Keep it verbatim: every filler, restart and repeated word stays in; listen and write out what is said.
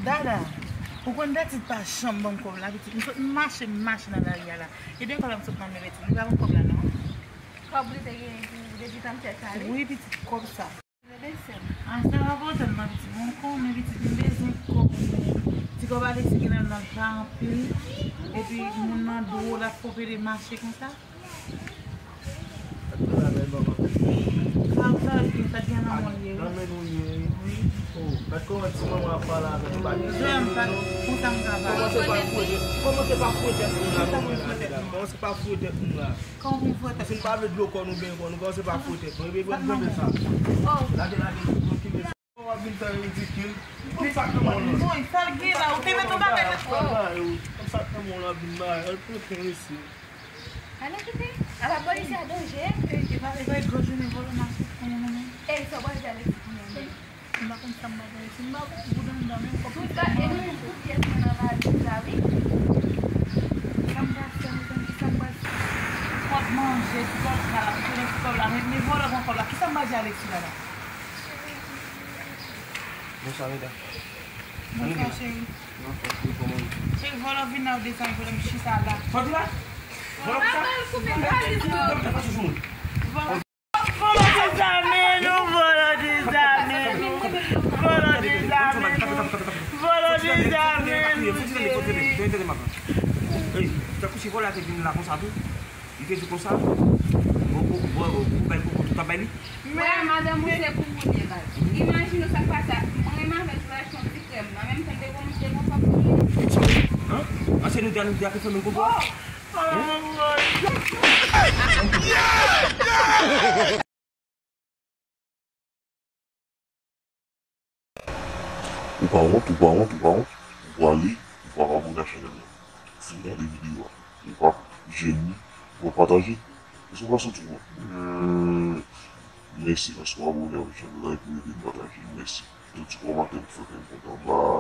Dada, ou konn Datit pa janm ban m kòb la, pitit. M sot mache, m mache nan lari a la. Ebyen, kòb la m sot nan men Datit. Li pa ban m kòb la, non. Kòb li te genyen pou depi tan m chèche a, wi. Wi, pitit, kòb sa. Leve sè m. A, sa pa pwoblèm, non, pitit. Bon, konnen, pitit, m bezwen kòb. Ti kòb Alexis gen nan men l pa anpil. Epi, moun nan dwo l ap konpe de mache konsa. Sa, sa gen, sa gen nan men l ye, wi. Nan men nou ye, wi. Wi. Oh, gad kòman ti manman ap pale avèk bandi. Jèm pa, konsa m ka pale. Kòmanse pa fouye tèt, kòmanse pa fouye tèt moun la, kòmanse pa fouye tèt moun la. Kòman pou m fouye tèt? Si n pa vle dlo kò nou, ben kò nou, kòmanse pa fouye tèt nou. Epi, epi, epi sa. Oh. Lage, lage, okipe sa. Ou ap vin fè ridikil. Konn sa k nan men w lan. Bon, sa l gen la, ou te met yon bagay nan. Konn sa k nan men w lan ap vin bay. Al pran pen isi. Ale kite. Ala polis a danje. E, e pa, e pa gwo jounen vòlò mache pou mwen menm. E, sa w pral di Alexis pou mwen menm? M pa konn sa m pral di Alexis. M pa gon goud anndan menm, kòb. Tout bagay, e mwen menm tout pyès mwen nan valiz la, wi. Sa m pral fè, mezanmi, kisa m pral fè? Kòb manje, ti kòb sa la, m konnen ti kòb la, men, men vòlò pran kòb la. Kisa m pral di Alexis la la? Bonswa, medam. Bonswa, cheri. Cheri, vòlò vin la, ou desann, vòlò m chita la. Sa w di la? Vòlò ki sa? Vòlò, vòlò dezame nou, vòlò dezame nou, vòlò dezame nou, vòlò dezame nou, cheri. Ey, tankou si vòlò a te vin la konsa tou. Li te di konsa, bon, bon, bon, bon, ou bay koko tout ap bay li. Wè, madanm ou se pou ou li ye, baz. Imajine w sa k pase a. Mwen menm avè l, sou achte yon ti krèm. Nan menm tan, m te gon, m te gon kòb pou li. Hein? An se nou de a, nou de a ki fè menm koko a? Hein? Ou pa wont, ou pa wont, ou pa wont. Ou prale, ou pa abone ak chanèl la. Si w gade videyo a, ou pa jèn li, ou pa pataje. Èske w pa santi w wont? Hmm, mèsi paske w abone avèk chanèl la epi w ede n pataje. Mèsi. Tout ti kòmantè w fè fè m kontan. Bye.